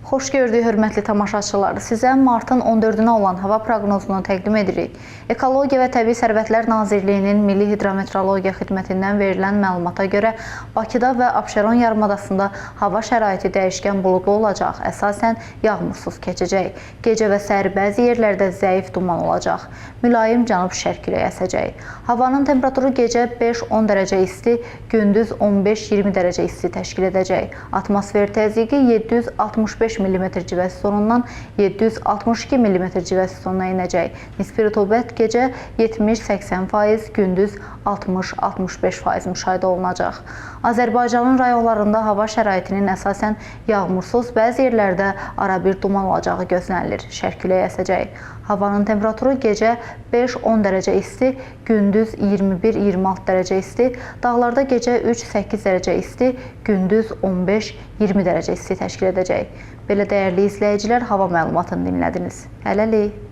Xoş gördük, hörmətli tamaşaçılar. Sizə martın 14-nə olan hava proqnozunu təqdim edirik. Ekologiya və Təbii Sərvətlər Nazirliyinin Milli Hidrometeorologiya Xidmətindən verilən məlumata görə Bakıda və Abşeron yarımadasında hava şəraiti dəyişkən buludlu olacaq. Əsasən yağmursuz keçəcək. Gecə və səhər bəzi yerlərdə zəif duman olacaq. Mülayim cənub-şərq küləyi əsəcək. Havanın temperaturu gecə 5-10 dərəcə isti, gündüz 15-20 dərəcə isti təşkil edəcək. Atmosfer təzyiqi 765 mm civə sütunundan 762 mm civə sütununa enəcək. Nisbi rütubət gecə 70-80%, gündüz 60-65% müşahidə olunacaq. Azərbaycanın rayonlarında hava şəraitinin əsasən yağmursuz, bəzi yerlərdə arabir duman olacağı gözlənilir. Şərq küləyi əsəcək. Havanın temperaturu gecə 5-10 dərəcə isti, gündüz 21-26 dərəcə isti, dağlarda gecə 3-8 dərəcə isti, gündüz 15-20 dərəcə isti təşkil edəcək. Belə dəyərli izləyicilər, hava məlumatını dinlədiniz. Hələlik.